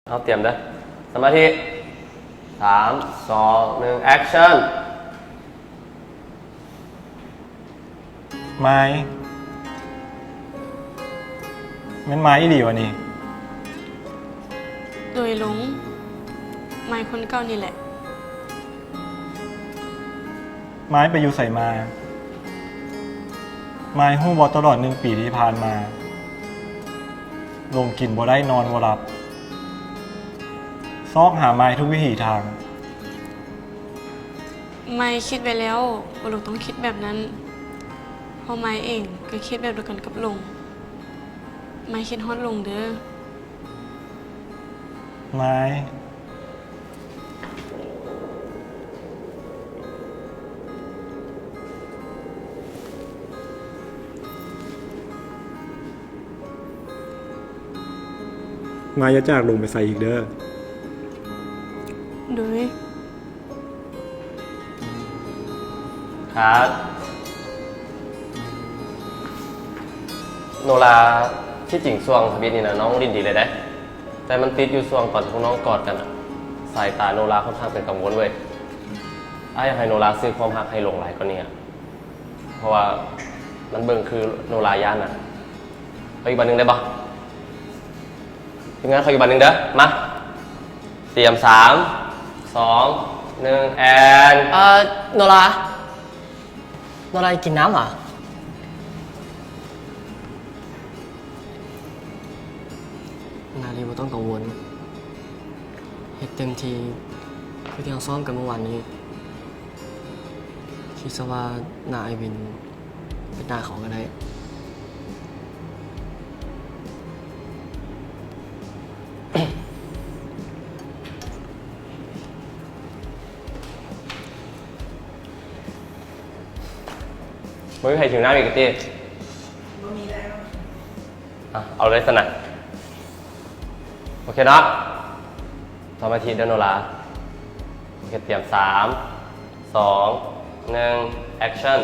ເຮົາຕຽມເດີ້ ສະມາທິ ສາມ ສອງ ໜຶ່ງ ແອັກຊັນ. ມາຍ ແມ່ນມາຍອີ່ຫຼີວະນີ້? ໂດຍ ລຸງ, ມາຍຄົນເກົ່ານີ້ແຫຼະ. ມາຍໄປຢູ່ໃສມາ? ມາຍຮູ້ບໍ່ ຕະຫຼອດໜຶ່ງປີທີ່ຜ່ານມາ ຫຼົງກິນບໍ່ໄດ້ ນອນບໍ່ຫຼັບ ຊອກຫາມາຍທຸກວິຖີທາງ. ມາຍຄິດໄວ້ແລ້ວວ່າລຸງຕ້ອງຄິດແບບນັ້ນ, ເພາະມາຍເອງກໍຄິດແບບດຽວກັນກັບລຸງ. ມາຍຄິດຮອດລຸງເດີ້ ມາຍ. ມາຍຢ່າຈາກລຸງໄປໃສອີກເດີ້. ໂດຍ. ຄັດ ໂນລາ, ທີ່ຈິງຊ່ວງທຳອິດນີ້ນະ ນ້ອງຫຼິ້ນດີເລີຍເດ້, ແຕ່ມັນຕິດຢູ່ຊ່ວງຕອນທີ່ພວກນ້ອງກອດກັນນະ, ສາຍຕາໂນລາຄ່ອນຂ້າງເປັນກັງວົນເວີຍ. ອ້າຍຢາກໃຫ້ໂນລາສື່ຄວາມຮັກໃຫ້ຫຼົງຫຼາຍກວ່ານີ້, ເພາະວ່າມັນເບິ່ງຄືໂນລາຢ້ານນະ. ເອົາອີກບາດໜຶ່ງໄດ້ບໍ່? ທີມງານ ຂໍອີກບາດໜຶ່ງເດີ້. ມາ ຕຽມ ສາມ ສອງ ໜຶ່ງ ແອັກຊັນ. ເອີ ໂນລາ, ໂນລາກິນນ້ຳຫວາ? ນາລີບໍ່ຕ້ອງກັງວົນ, ເຮັດເຕັມທີ່ ຄືທີ່ເຮົາຊ້ອມກັນເມື່ອວານນີ້. ຄິດຊະວ່າໜ້າອ້າຍວິນ ເປັນໜ້າເຂົາກໍໄດ້. ບໍ່ມີໃຜຫິວນ້ຳອີກຕິ? ບໍ່ມີແລ້ວ. ອ່ະ ເອົາເລີຍຊັ້ນນະ. ໂອເຄເນາະ, ສະມາທິເດີ້ໂນລາ. ໂອເຄ ຕຽມ ສາມ ສອງ ໜຶ່ງ ແອັກຊັນ.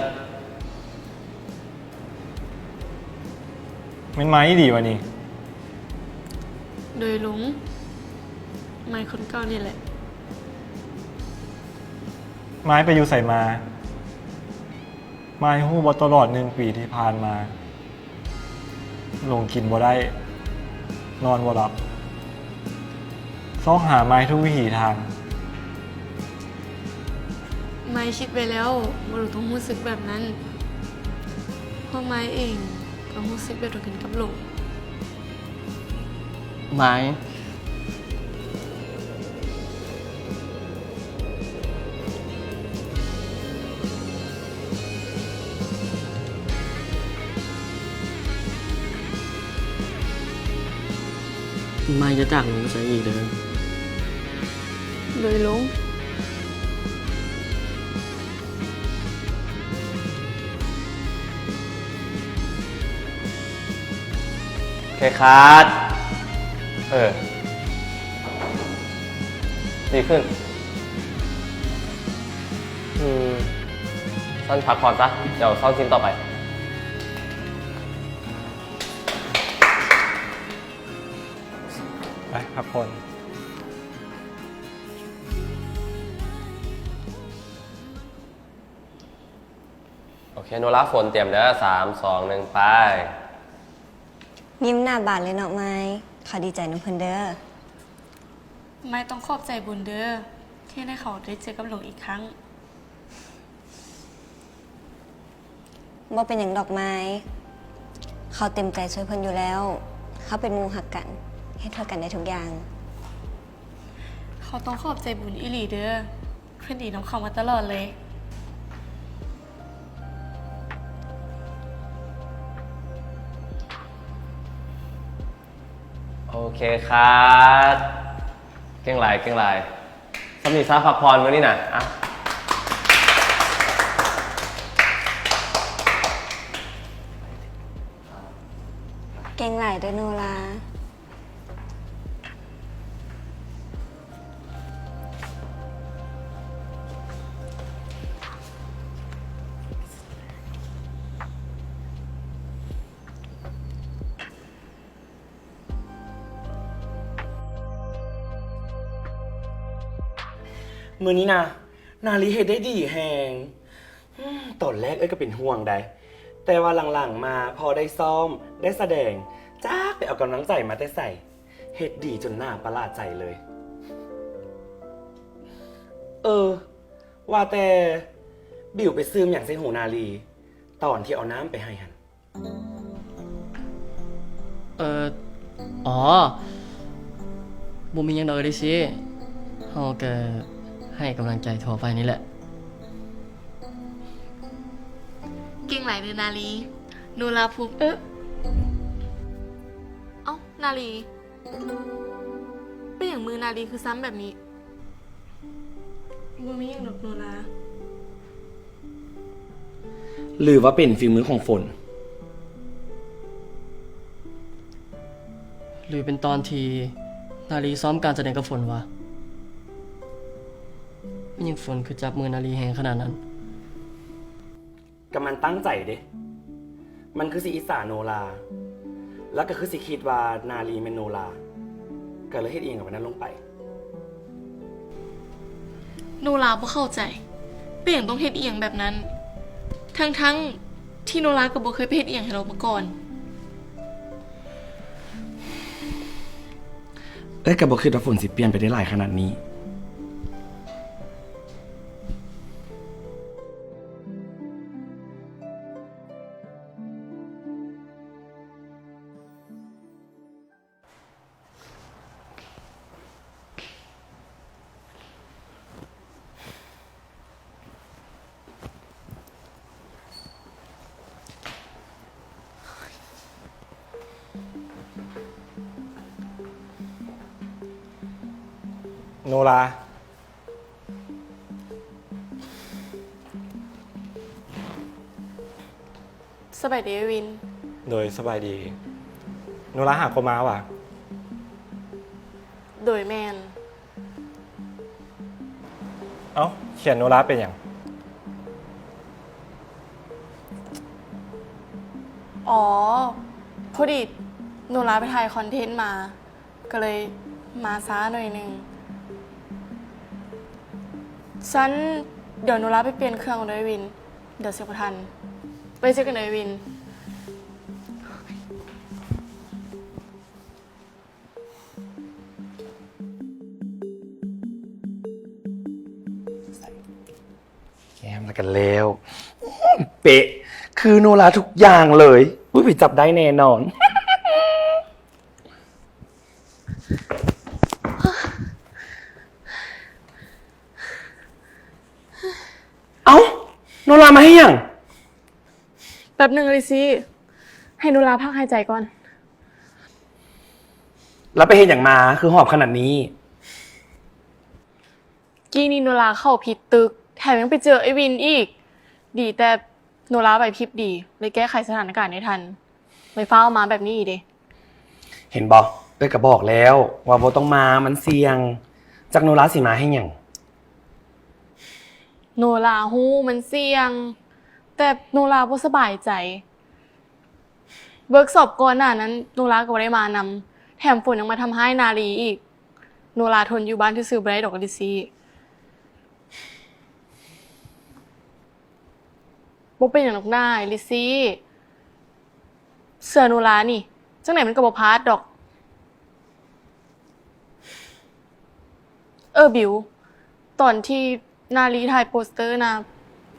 ແມ່ນມາຍອີ່ຫຼີວະນີ້? ໂດຍ ລຸງ, ມາຍຄົນເກົ່ານີ້ແຫຼະ. ມາຍໄປຢູ່ໃສມາ? ມາຍຮູ້ບໍ່ ຕະຫຼອດໜຶ່ງປີທີ່ຜ່ານມາ ຫຼົງກິນບໍ່ໄດ້ ນອນບໍ່ຫຼັບ ຊອກຫາມາຍທຸກວິຖີທາງ. ມາຍຄິດໄວ້ແລ້ວວ່າລຸງຕ້ອງຮູ້ສຶກແບບນັ້ນ, ເພາະມາຍເອງກໍຮູ້ສຶກແບບດຽວກັນກັບລຸງ. ມາຍ. ມາຍຢ່າຈາກລຸງໄປໃສອີກເດີ້. ໂດຍ ລຸງ. ໂອເຄ ຄັດ. ເອີ ດີຂຶ້ນ. ອືມ ຊັ້ນພັກຜ່ອນຊະ, ດຽວຊ້ອນຊີນຕໍ່ໄປ. ໄປພັກຜ່ອນ. ໂອເຄ ໂນລາ ຝົນ ຕຽມເດີ້ ສາມ ສອງ ໜຶ່ງ ໄປ. ຍິ້ມໜ້າບານເລີຍເນາະມາຍ, ເຂົາດີໃຈນຳເພິ່ນເດີ້. ມາຍຕ້ອງຂອບໃຈບຸນເດີ້ ທີ່ເຮັດໃຫ້ເຂົາໄດ້ເຈີກັບຫຼວງອີກຄັ້ງ. ບໍ່ເປັນຫຍັງດອກມາຍ, ເຂົາເຕັມໃຈຊ່ວຍເພິ່ນຢູ່ແລ້ວ. ເຮົາເປັນໝູ່ຮັກກັນ, ເຮັດເພື່ອກັນໄດ້ທຸກຢ່າງ. ເຂົາຕ້ອງຂອບໃຈບຸນອີ່ຫຼີເດີ້, ເພິ່ນດີນຳເຂົາມາຕະຫຼອດເລີຍ. ໂອເຄຄັດ. ເກັ່ງຫຼາຍ ເກັ່ງຫຼາຍ. ສ່ຳນີ້ຊະ ພັກຜ່ອນມື້ນີ້ນະ. ອ່ະ ເກັ່ງຫຼາຍເດີ້ໂນລາ. ມື້ນີ້ນະ ນາລີເຮັດໄດ້ດີແຮງ. ອືມ ຕອນແລກເອື້ອຍກໍເປັນຫ່ວງໃດ໋ ແຕ່ວ່າຫຼັງໆມາພໍໄດ້ຊ້ອມ ໄດ້ສະແດງ ຈັກໄປເອົາກຳລັງໃຈມາແຕ່ໃສ ເຮັດດີຈົນໜ້າປະຫຼາດໃຈເລີຍ. ເອີ ວ່າແຕ່ ບິວໄປຊຶມຫຍັງໃສ່ຫູນາລີ ຕອນທີ່ເອົານ້ຳໄປໃຫ້ຫັ້ນ? ເອີ ອໍ ບໍ່ມີຫຍັງດອກເອື້ອຍລິຊີ ເຮົາກະໃຫ້ກຳລັງໃຈທົ່ວໄປນີ້ແຫຼະ. ເກັ່ງຫຼາຍເດີນາລີ. ໂນລາພູມ ເອີ ເອົ້າ ນາລີ ເປັນຫຍັງມືນາລີຄືຊ້ຳແບບນີ້? ບໍ່ມີຫຍັງດອກໂນລາ. ຫຼືວ່າເປັນຝີມືຂອງຝົນ? ຫຼືເປັນຕອນທີ່ນາລີຊ້ອມການສະແດງກັບຝົນວະ? ເປັນຫຍັງຝົນຄືຈັບມືນາລີແຮງຂະໜາດນັ້ນ? ກໍມັນຕັ້ງໃຈເດ້. ມັນຄືຊິອິດສາໂນລາ ແລ້ວກໍຄືຊິຄິດວ່ານາລີແມ່ນໂນລາ ກໍເລີຍເຮັດອີ່ຫຍັງແບບນັ້ນລົງໄປ. ໂນລາບໍ່ເຂົ້າໃຈ ເປັນຫຍັງຕ້ອງເຮັດອີ່ຫຍັງແບບນັ້ນ ທັງໆທີ່ໂນລາກໍບໍ່ເຄີຍໄປເຮັດອີ່ຫຍັງໃຫ້ລາວມາກ່ອນ. ເອື້ອຍກໍບໍ່ຄິດວ່າຝົນຊິປ່ຽນໄປໄດ້ຫຼາຍຂະໜາດນີ້. ໂນລາ. ສະບາຍດີອ້າຍວິນ. ໂດຍ ສະບາຍດີ. ໂນລາຫາກໍມາຫວາ? ໂດຍ ແມ່ນ. ເອົ້າ ແຂນໂນລາເປັນຫຍັງ? ອໍ ພໍດີໂນລາໄປຖ່າຍຄອນເທັນມາ ກໍເລີຍມາຊ້າໜ້ອຍໜຶ່ງ. ຊັ້ນດຽວໂນລາໄປປ່ຽນເຄື່ອງເດີອ້າຍວິນ ດຽວຊິບໍ່ທັນ. ໄປເຈີກັນເດີອ້າຍວິນ. ແກ້ມແລ້ວກໍແລ້ວ. ເປະ ຄືໂນລາທຸກຢ່າງເລີຍ. ອຸ້ຍ ໄປຈັບໄດ້ແນ່ນອນ. ເອົ້າ ໂນລາມາເຮັດຫຍັງ? ແປັບໜຶ່ງ ລິຊີ ໃຫ້ໂນລາພັກຫາຍໃຈກ່ອນ. ແລ້ວໄປເຮັດຫຍັງມາ ຄືຫອບຂະໜາດນີ້? ກີ້ນີ້ໂນລາເຂົ້າຜິດຕຶກ ແຖມຍັງໄປເຈີໄອ້ວິນອີກ. ດີແຕ່ໂນລາໄຫວພິບດີ ເລີຍແກ້ໄຂສະຖານະການໄດ້ທັນ. ໄປຟ້າວມາແບບນີ້ອີກເດ. ເຫັນບໍ່ ເອື້ອຍກໍບອກແລ້ວວ່າບໍ່ຕ້ອງມາ ມັນສ່ຽງ. ຈັກໂນລາຊິມາເຮັດຫຍັງ? ໂນລາຮູ້ມັນສ່ຽງ ແຕ່ໂນລາບໍ່ສະບາຍໃຈ. ເວີກຊອບກ່ອນໜ້ານັ້ນ ໂນລາກໍບໍ່ໄດ້ມານຳ ແຖມຝົນຍັງມາທຳຮ້າຍນາລີອີກ. ໂນລາທົນຢູ່ບ້ານຊື່ໆບໍ່ໄດ້ດອກ ລິຊີ. ບໍ່ເປັນຫຍັງດອກນາ ລິຊີ. ເຊື່ອໂນລານີ້ ຈັ່ງໃດມັນກໍບໍ່ພາດດອກ. ເອີ ບິວ ຕອນທີ່ນາລີຖ່າຍໂປສເຕີນະ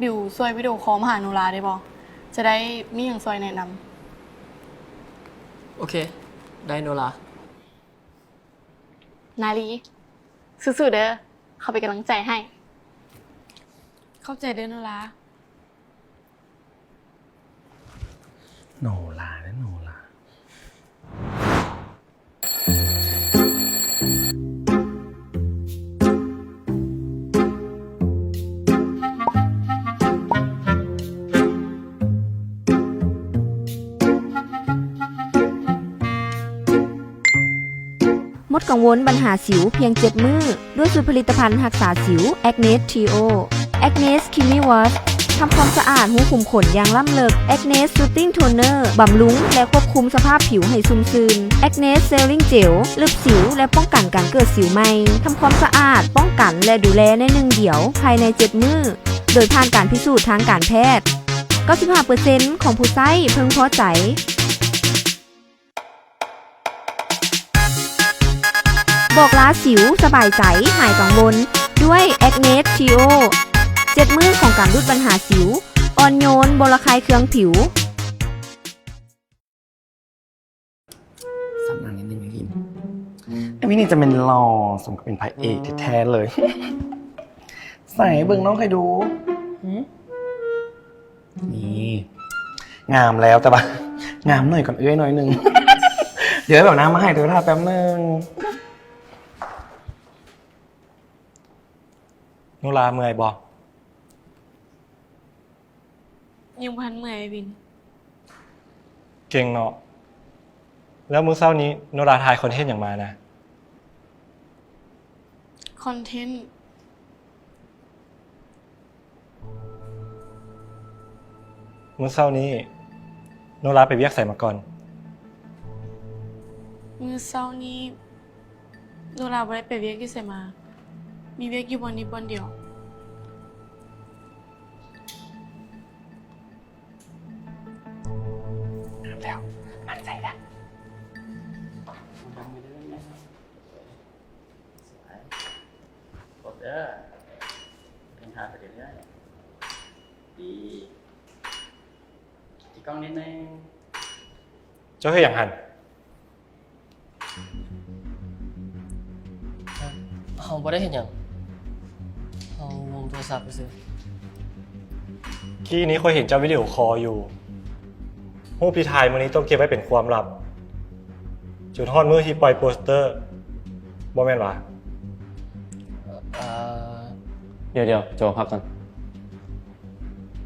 ບິວຊ່ວຍວິດີໂອຄໍມາຫາໂນລາໄດ້ບໍ່? ຈະໄດ້ມີຫຍັງຊ່ວຍແນະນຳ. ໂອເຄ ໄດ້ໂນລາ. ນາລີ ສູ້ໆເດີ ເຂົາເປັນກຳລັງໃຈໃຫ້. ຂອບໃຈເດີໂນລາ. ໂນລາເດີ ໂນລາ. ໝົດກັງວົນບັນຫາສິວພຽງເຈັດມື້ ດ້ວຍສູດຜະລິດຕະພັນຮັກສາສິວ Acnes Trio Acnes Creamy Wash. ທຳຄວາມສະອາດຮູຂຸມຂົນຢ່າງລ້ຳເລິກ. Acne Soothing Toner ບຳລຸງ ແລະ ຄວບຄຸມສະພາບຜິວໃຫ້ຊຸ່ມຊື່ນ. Acne Sealing Gel ລຶບສິວ ແລະ ປ້ອງກັນການເກີດສິວໃໝ່. ທຳຄວາມສະອາດ, ປ້ອງກັນ ແລະ ດູແລໃນໜຶ່ງດຽວ ພາຍໃນເຈັດມື້ ໂດຍຜ່ານການພິສູດທາງການແພດ. ເກົ້າສິບຫ້າເປີເຊັນຂອງຜູ້ໃຊ້ເພິ່ງພໍໃຈ. ບອກລາສິວສະບາຍໃຈຫາຍກັງວົນ ດ້ວຍ Acne Trio ເຈັດມື້ຂອງການຫຼຸດບັນຫາສິວ, ອ່ອນໂຍນ, ບໍ່ລະຄາຍເຄືອງຜິວ. ສຳນັກນິດໜຶ່ງ ໄອ້ວິນ ໄອ້ວິນນີ້ຈະແມ່ນຫຼໍ່ສົມກັບເປັນພະເອກແທ້ໆເລີຍ. ໃສ່ໃຫ້ເບິ່ງນ້ອງຂ້ອຍດູ. ຫື? ນີ້ ງາມແລ້ວ ແຕ່ວ່າງາມໜ້ອຍກວ່າເອື້ອຍໜ້ອຍໜຶ່ງ. ດຽວແບບນ້ຳມາໃຫ້ ເດີ ຖ້າແປັບໜຶ່ງ. ໂນລາເມື່ອຍບໍ່? ຍັງບໍ່ທັນເມື່ອຍ ອ້າຍວິນ. ເກັ່ງເນາະ. ແລ້ວມື້ເຊົ້ານີ້ໂນລາຖ່າຍຄອນເທັນຫຍັງມານະ? ຄອນເທັນ? ມື້ເຊົ້ານີ້ໂນລາໄປວຽກໃສມາກ່ອນ? ມື້ເຊົ້ານີ້ໂນລາບໍ່ໄດ້ໄປວຽກຢູ່ໃສມາ. ມີວຽກຢູ່ບ່ອນນີ້ບ່ອນດຽວ. ແລ້ວ ໝັ້ນໃຈລະ. ສວຍ. ກົດເດີ. ເປັນທ່າໄປເລື້ອຍໆ. ອີກ. ທີ່ກ້ອງນິດໜຶ່ງ. ເຈົ້າເຮັດຫຍັງຫັ້ນ? ເຮົາບໍ່ໄດ້ເຮັດຫຍັງ. ເຮົາເບິ່ງໂທລະສັບຊື່ໆ. ກີ້ນີ້ຂ້ອຍເຫັນເຈົ້າວິດີໂອຄໍຢູ່. ຮູບທີ່ຖ່າຍມື້ນີ້ຕ້ອງເກັບໄວ້ເປັນຄວາມລັບ ຈົນຮອດມື້ທີ່ປ່ອຍໂປສເຕີ ບໍ່ແມ່ນຫວາ? ເອີ ດຽວໆ ໂຈ ພັກກ່ອນ.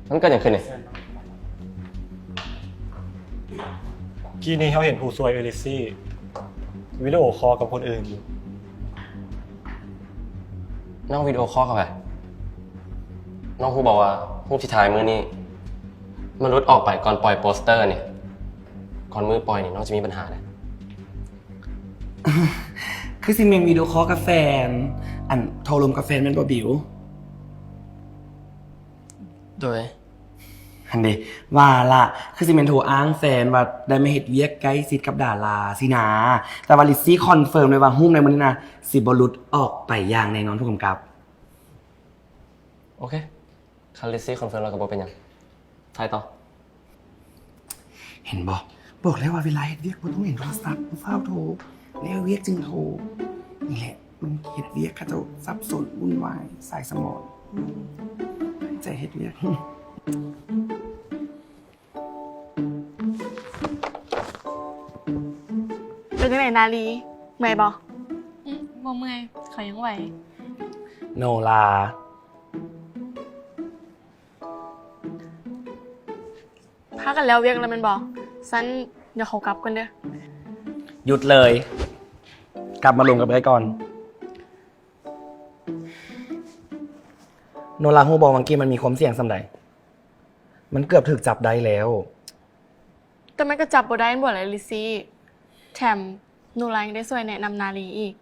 ມັນເກີດຫຍັງຂຶ້ນນີ້? ກີ້ນີ້ເຮົາເຫັນຜູ້ຊ່ວຍເອລິຊີ ວິດີໂອຄໍກັບຄົນອື່ນຢູ່. ນ້ອງວິດີໂອຄໍກັບໃຜ? ນ້ອງຮູ້ບໍ່ວ່າຮູບທີ່ຖ່າຍມື້ນີ້ ມັນຫຼຸດອອກໄປກ່ອນປ່ອຍໂປສເຕີນີ້. ກ່ອນມື້ປ່ອຍນີ້ນ້ອງຈະມີບັນຫາເດ້. ຄືຊິແມ່ນວິດີໂອຄໍກັບແຟນ, ອັນ ໂທລົມກັບແຟນແມ່ນບໍ່ ບິວ? ໂດຍ. ຫັ້ນເດ ວ່າລະ ຄືຊິແມ່ນໂທອ້າງແຟນວ່າໄດ້ມາເຮັດວຽກໃກ້ຊິດກັບດາລາຊີ້ນາ. ແຕ່ວ່າລິຊຊີຄອນເຟີມເລີຍວ່າຮູບໃນມື້ນີ້ນະ ຊິບໍ່ຫຼຸດອອກໄປຢ່າງແນ່ນອນ ຜູ້ກຳກັບ. ໂອເຄ. ຄັນລິຊຊີຄອນເຟີມແລ້ວກໍບໍ່ເປັນຫຍັງ. ຖ່າຍຕໍ່. ເຫັນບໍ່? ບອກແລ້ວວ່າເວລາເຮັດວຽກບໍ່ຕ້ອງເຫັນໂທລະສັບ, ຕ້ອງຟ້າວໂທ ແລ້ວວຽກຈຶ່ງໂທ. ນີ້ແຫຼະ ມັນເຮັດວຽກເຂົາເຈົ້າສັບສົນວຸ່ນວາຍ ສາຍສະໝອງ. ຕັ້ງໃຈເຮັດວຽກ. ເປັນຈັ່ງໃດນາລີ ເມື່ອຍບໍ່? ອືມ ບໍ່ເມື່ອຍ, ຂ້ອຍຍັງໄຫວ. ໂນລາ. ພາກັນແລ້ວວຽກແລ້ວແມ່ນບໍ່? ຊັ້ນດຽວເຂົາກັບກ່ອນເດີ. ຢຸດເລີຍ. ກັບມາລົມກັບເອື້ອຍກ່ອນ. ໂນລາຮູ້ບໍ່ ວ່າກີ້ມັນມີຄວາມສ່ຽງສ່ຳໃດ? ມັນເກືອບຖືກຈັບໄດ້ແລ້ວ. ແຕ່ມັນກໍຈັບບໍ່ໄດ້ແມ່ນບໍ່ລະ ລິຊຊີ? ແຖມໂນລາຍັງໄດ້ຊ່ວຍແນະນຳນາລີອີກ.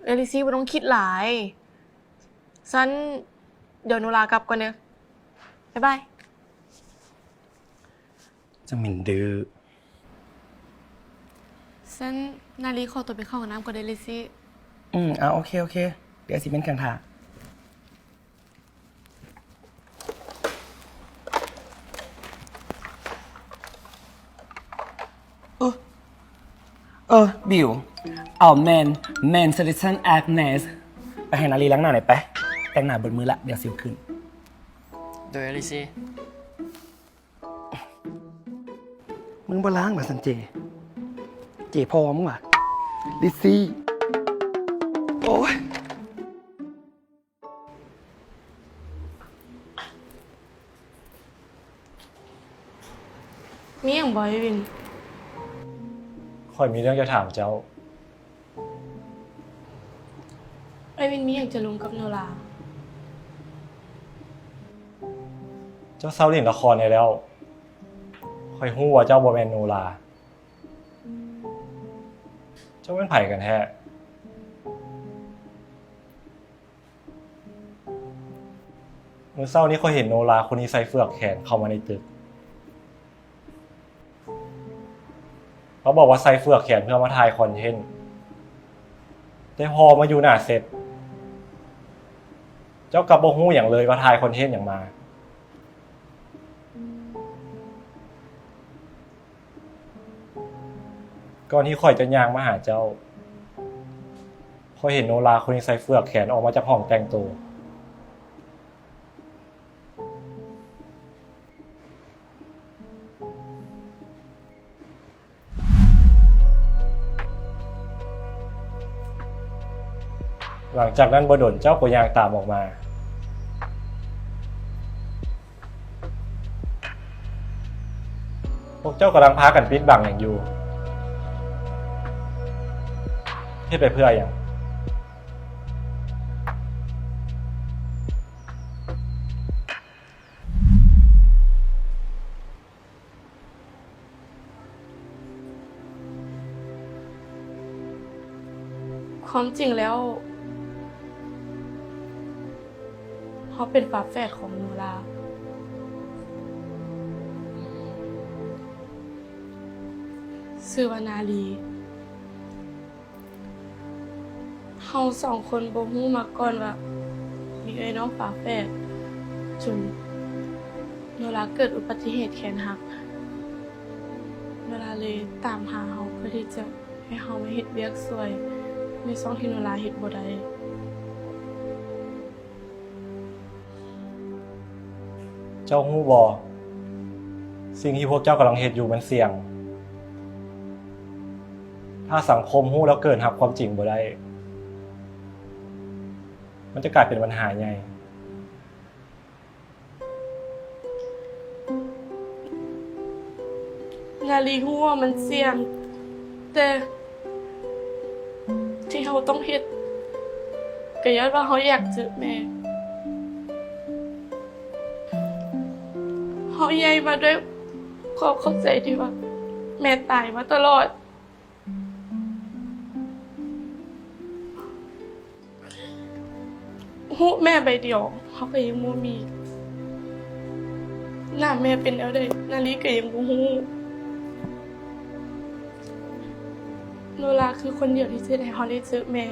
ເອີ ລິຊຊີ ບໍ່ຕ້ອງຄິດຫຼາຍ. ຊັ້ນດຽວໂນລາກັບກ່ອນເດີ. ບາຍບາຍ. ຈັ່ງແມ່ນດື້. ຊັ້ນນາລີຂໍຕົວໄປເຂົ້າຫ້ອງນ້ຳກ່ອນເດີ ລິຊຊີ. ອືມ ອ່າ ໂອເຄ ໂອເຄ. ດຽວຊິເປັນເຄື່ອງຖ້າ. ເອີ ເອີ ບິວ ເອົາແມນ ແມນ Seduction Agnes ໄປໃຫ້ນາລີລ້າງໜ້າໜ່ອຍໄປ. ແຕ່ງໜ້າເບິດມື້ລະ ດຽວສິວຂຶ້ນ. ໂດຍ ລິຊຊີ. ມຶງບໍ່ລ້າງຫວາຊັ້ນເຈ? ເຈພໍ່ມຶງຫວາ? ລິຊຊີ. ໂອ້ຍ. ມີຫຍັງບໍ່ ອ້າຍວິນ? ຂ້ອຍມີເລື່ອງຈະຖາມເຈົ້າ. ເອ ອ້າຍວິນມີຫຍັງຈະລົມກັບໂນລາ? ເຈົ້າເຊົາຫຼິ້ນລະຄອນໄດ້ແລ້ວ. ຂ້ອຍຮູ້ວ່າເຈົ້າບໍ່ແມ່ນໂນລາ. ເຈົ້າແມ່ນໃຜກັນແທ້? ມື້ເຊົ້ານີ້ຂ້ອຍເຫັນໂນລາຄົນທີ່ໃສ່ເຟືອກແຂນເຂົ້າມາໃນຕຶກ. ເຂົາບອກວ່າໃສ່ເຟືອກແຂນເພື່ອມາຖ່າຍຄອນເທັນ, ແຕ່ພໍມາຢູ່ໜ້າເຊັດ ເຈົ້າກັບບໍ່ຮູ້ຫຍັງເລີຍວ່າຖ່າຍຄອນເທັນຫຍັງມາ. ກ່ອນທີ່ຂ້ອຍຈະຍ່າງມາຫາເຈົ້າ, ຂ້ອຍເຫັນໂນລາຄົນທີ່ໃສ່ເຟືອກແຂນອອກມາຈາກຫ້ອງແຕ່ງໂຕ. ຫຼັງຈາກນັ້ນບໍ່ດົນເຈົ້າກໍຍ່າງຕາມອອກມາ. ພວກເຈົ້າກຳລັງພາກັນປິດບັງຫຍັງຢູ່? ເຮັດໄປເພື່ອຫຍັງ? ຄວາມຈິງແລ້ວ ເຮົາເປັນຝາແຝດຂອງໂນລາ ຊື່ວ່ານາລີ. ເຮົາສອງຄົນບໍ່ຮູ້ມາກ່ອນວ່າມີເອື້ອຍນ້ອງຝາແຝດ, ຈົນໂນລາເກີດອຸບັດຕິເຫດແຂນຫັກ. ໂນລາເລີຍຕາມຫາເຮົາເພື່ອທີ່ຈະໃຫ້ເຮົາມາເຮັດວຽກຊ່ວຍໃນຊ່ວງທີ່ໂນລາເຮັດບໍ່ໄດ້. ເຈົ້າຮູ້ບໍ່? ສິ່ງທີ່ພວກເຈົ້າກຳລັງເຮັດຢູ່ມັນສ່ຽງ. ຖ້າສັງຄົມຮູ້ແລ້ວເກີດຮັບຄວາມຈິງບໍ່ໄດ້, ມັນຈະກາຍເປັນບັນຫາໃຫຍ່. ນາລີຮູ້ວ່າມັນສ່ຽງ, ແຕ່ທີ່ເຮົາຕ້ອງເຮັດ ກໍຍ້ອນວ່າເຮົາຢາກເຈີແມ່. ເຮົາໃຫຍ່ມາດ້ວຍຄວາມເຂົ້າໃຈທີ່ວ່າແມ່ຕາຍມາຕະຫຼອດ. ຮູບແມ່ໃບດຽວເຮົາກໍຍັງບໍ່ມີ. ໜ້າແມ່ເປັນແນວໃດ ນາລີກໍຍັງບໍ່ຮູ້. ໂນລາຄືຄົນດຽວທີ່ຈະເຮັດໃຫ້ເຮົາໄດ້ເຈີແມ່.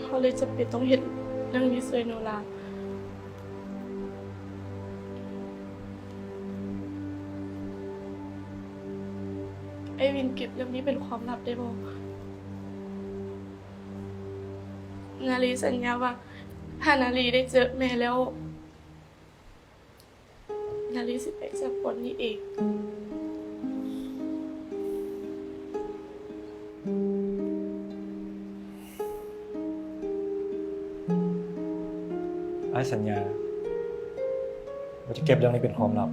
ເຮົາເລີຍຈຳເປັນຕ້ອງເຮັດເລື່ອງນີ້ຊ່ວຍໂນລາ. ອ້າຍວິນເກັບເລື່ອງນີ້ເປັນຄວາມລັບໄດ້ບໍ່? ນາລີສັນຍາວ່າ ຖ້ານາລີໄດ້ເຈີແມ່ແລ້ວ ນາລີຊິໄປຈາກບ່ອນນີ້ເອງ. ອ້າຍສັນຍາວ່າຈະເກັບເລື່ອງນີ້ເປັນຄວາມລັບ.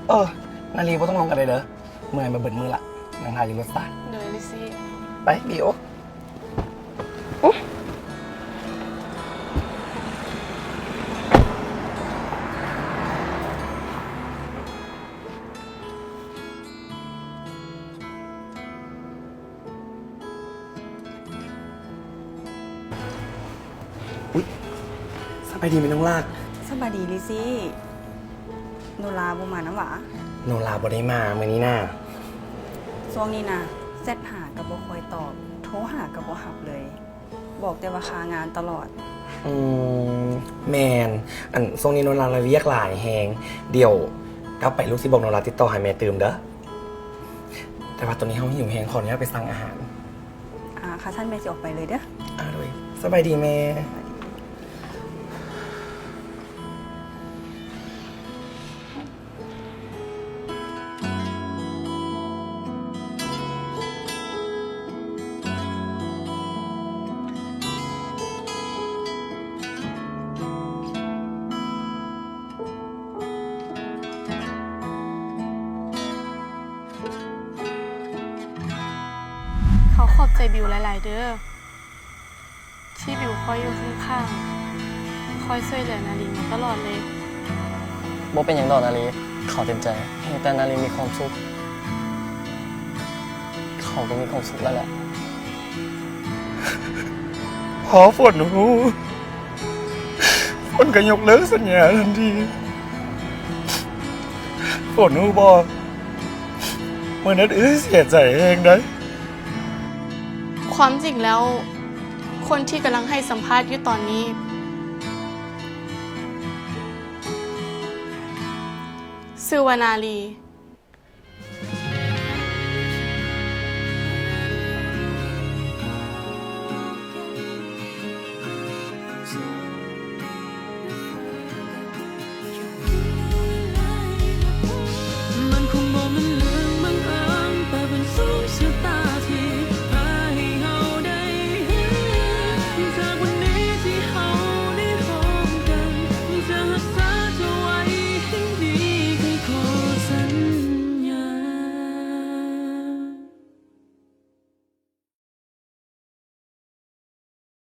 ເອີ ນາລີ ບໍ່ຕ້ອງລົງກໍໄດ້ເດີ. ເມື່ອຍມາເບິດມື້ລະ ນັ່ງຖ້າຢູ່ລົດຊະ. ໂດຍ ລິຊີ. ໄປ ບີໂອ. ອຸ້ຍ ສະບາຍດີແມ່ນ້ອງລັກ. ສະບາຍດີ ລິຊີ. ໂນລາບໍ່ມານຳຫວາ? ໂນລາບໍ່ໄດ້ມາມື້ນີ້ນາ. ຊ່ວງນີ້ນະ ແຊັດຫາກໍບໍ່ຄ່ອຍຕອບ, ໂທຫາກໍບໍ່ຮັບເລີຍ, ບອກແຕ່ວ່າຄາງານຕະຫຼອດ. ອືມ ແມ່ນ. ອັນ ຊ່ວງນີ້ໂນລາລະວຽກຫຼາຍແຮງ. ດຽວກັບໄປລູກຊິບອກໂນລາຕິດຕໍ່ຫາແມ່ຕື່ມເດີ. ແຕ່ວ່າຕອນນີ້ເຮົາຫິວແຮງ, ຂໍອະນຸຍາດໄປສັ່ງອາຫານ. ຂ້າຊັ້ນແມ່ຊິອອກໄປເລີຍເດີ້. ອາ ໂດຍ. ສະບາຍດີແມ່. ເຂົາຂອບໃຈບິວຫຼາຍໆເດີ້ ທີ່ບິວຄອຍຢູ່ຂ້າງໆ ຄອຍຊ່ວຍເຫຼືອນາລີມາຕະຫຼອດເລີຍ. ບໍ່ເປັນຫຍັງດອກນາລີ, ເຂົາເຕັມໃຈ ເຮັດໃຫ້ນາລີມີຄວາມສຸກ ເຂົາກໍມີຄວາມສຸກແລ້ວແຫຼະ. ພໍຝົນຮູ້ ຝົນກໍຍົກເລີກສັນຍາທັນທີ. ຝົນຮູ້ບໍ່ ມື້ນັ້ນເອື້ອຍເສຍໃຈແຮງໃດ. ຄວາມຈິງແລ້ວ ຄົນທີ່ກຳລັງໃຫ້ສຳພາດຢູ່ຕອນນີ້ ຊື່ວ່ານາລີ.